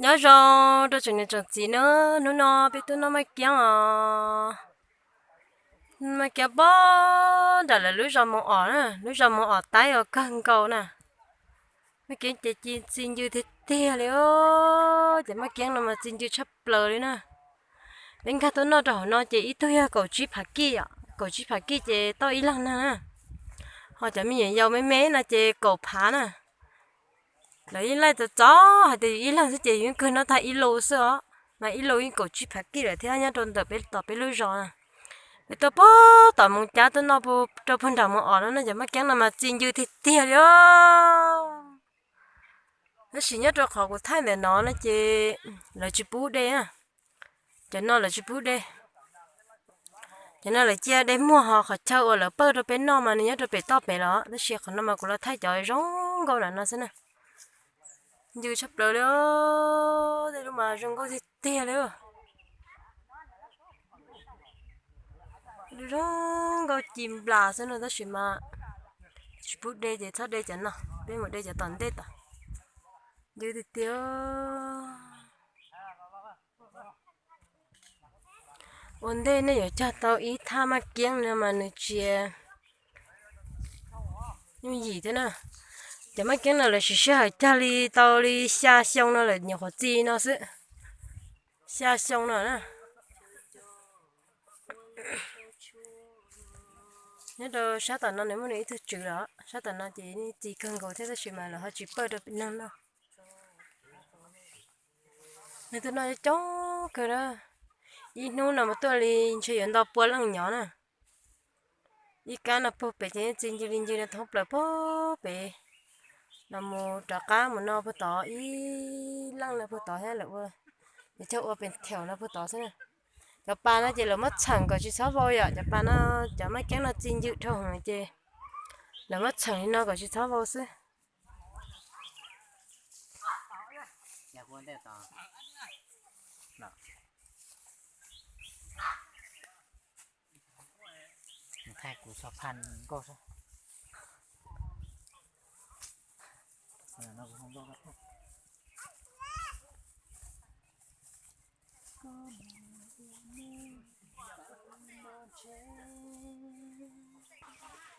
Nyob zoo rau tsoom niam tsoom txiv na, hnub no peb tuaj noj maj kiab os. Maj kiab pob nram lawv lub zos Moo Om na, lub zos Moo Om Taib uas kawg nkaus na. Maj kiab ces txi ncw tiag tiag li os, ces maj kiab no mas txi ncw tshaj plaws li na. Peb nkag tuaj noj rau hauv no ces ib tug yog kaum tsib phav kij os, kaum tsib phav kij ces tau ib leeg na. Ho cov me nyuam yaus me me no ces kaum phav na. Lawv yeej laij txov txov hais tias yus ib leeg xwb ces yus yeej kawg noj tag ib lo xwb os, mas ib lo yeej kaum tsib phav kij lawm thiab nyob rau ntawm peb tom peb lub zos na. Peb tuaj puag tom Moos Cab tuaj noj rau puag nram Moo Om no na, cov maj kiab no mas txi ncw tiag tiag li os. Tab sis nyob rau qhov kuv thaij ntawm no no ces lawv tsis pub de na. Cov no lawv tsis pub de. Cov no lawv cia de muag, ho qhov chaw uas lawv pawj rau peb noj mas nws nyob rau pem toj pem los, tab sis qhov no mas kuv los thaij cov zoo nkauj ntawm no xwb na. Ncw tshaj plaws li, tej lub mas zoo nkauj tiag tiag li. Zoo nkauj ci nplas xwb no, tab sis mas tsis pub de ces txhob de cov no, peb mus de cov tom ntej tod. Ncw tiag tiag. Ua ntej nej yuav cog tau ib thaj maj kiab no mas nws tsis yooj yim thiab na. Cov maj kiab no lawv siv sij hawm cog li tau li xya xyoo no lawm nyuam qhuav txi no xwb. Xya xyoo no na. Nyob rau sab tom no nws muaj nws ib tug tswv los, sab tom no ces txi kawg nkaus thiab tab sis mas lawv ho tsis pawj rau pem neeg noj. Nws tus no coob kawg na, ib hnub no mus tuaj li ntshe yuav ntau pua leej nyob na. Ib kab no puag pem ces txi ncw li ncw no thoob plaws puag pem, los mus rov qab mus no puag tod ib leej no puag tod thiab lawm ua, cog ua pem theem no puag tod xwb na. Cov pas no ces lawv muab txheem kom tsis txhob vau yom, cov pas no, cov maj kiab no txi ncw dhau heev ces lawv muab txheem li no kom tsis txhob vau xwb.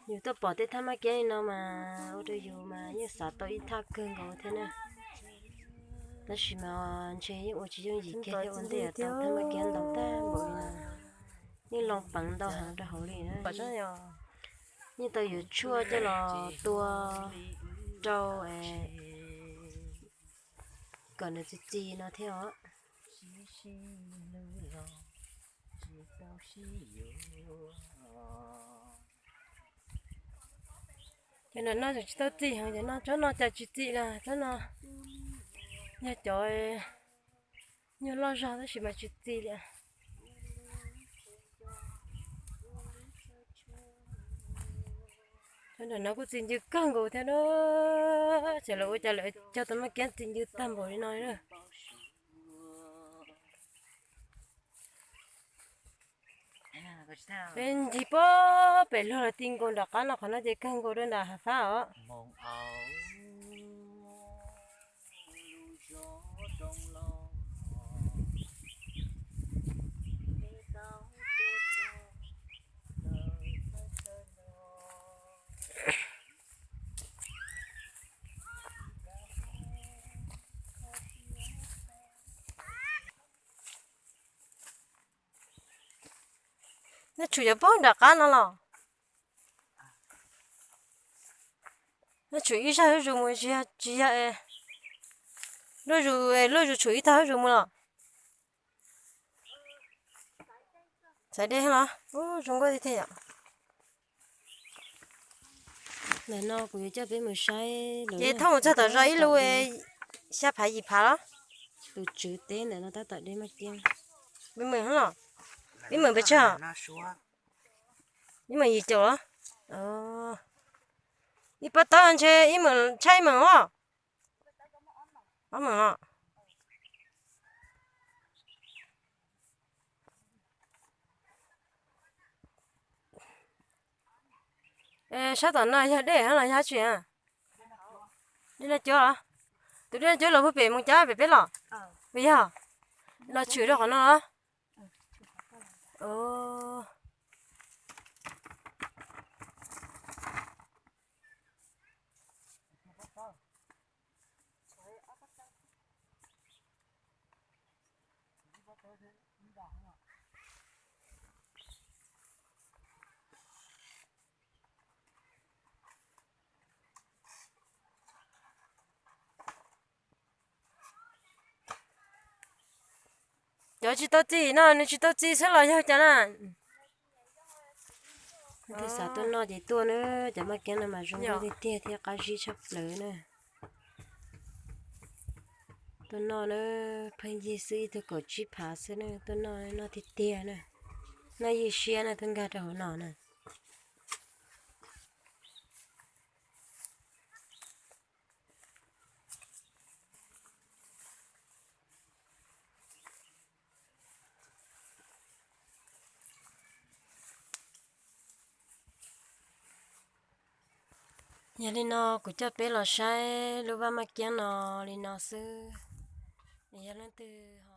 Yus tuaj pom tej thaj maj kiab li no mas ua rau yus mas yeej xav tau ib thaj kawg nkaus thiab na. Tab sis mas ntshe yeej ua tsis yooj yim kiag thiab, ua ntej tau thaj maj kiab ntau tag npaum li no, yeej loo peev ntau heev rau hauv li na. Yeej tau yuav tshuaj coj los tua rau kom nws txi txi no thiab os. Cov no tsis tau txi heev, cov no tsob no cas tsis txi li, tsob no yog cov nyuag loj zog tab sis mas tsis txi li. Cov nram no kuj txi ncw kawg nkaus thiab na, ces lawv ua cas lawv cog tau maj kiab txi ncw tag npaum li no na. Peb ncig puag pem luag los ti nkaus nram qab no, qhov no ces kawg nkaus rau nram hav fab os. Nej tshum cov puag nram qab no los? Nej tshum ib zaj zuj zus mus tsis yog, tsis yog, luj zus, luj zus tshum ib tag zuj zus mus los? Xaiv dej los? Ub, zoo nkauj tiag tiag yom. Ntawm no kuv yuav coj peb mus saib lawv. Ces thauj mus txog tom zos ib lub xya phav yim phav los? Tus tswv teb ntawm no tab tom de maj kiab. Peb mus los? Ib meem pes tsawg? Ib meem yim caum los? Ib pob tawb ntshe ib meem tshaj ib meem os. Ob meem os. Sab tom no yog dej los yog dab tsi? Dej noj cuab. Tus dej noj cuab los puag pem mus cab pem peb los? Puas yog? Los tshwm rau qhov no los? Cov tsis tau txi no nws tsis tau txi xwb los yog cas na? Tus xav tuaj noj ces tuaj na, cov maj kiab no mas zoo nkauj tiag tiag thiab qab zib tshaj plaws na. Tuaj noj na, pheej yig xwb ib tug kaum tsib phav xwb na, tuaj noj noj tiag tiag na. Noj yig siab na, tuaj nkag rau hauv no na. Yog li no kuv coj peb los saib lub vaj maj kiab no li no xwb. Yog leej twg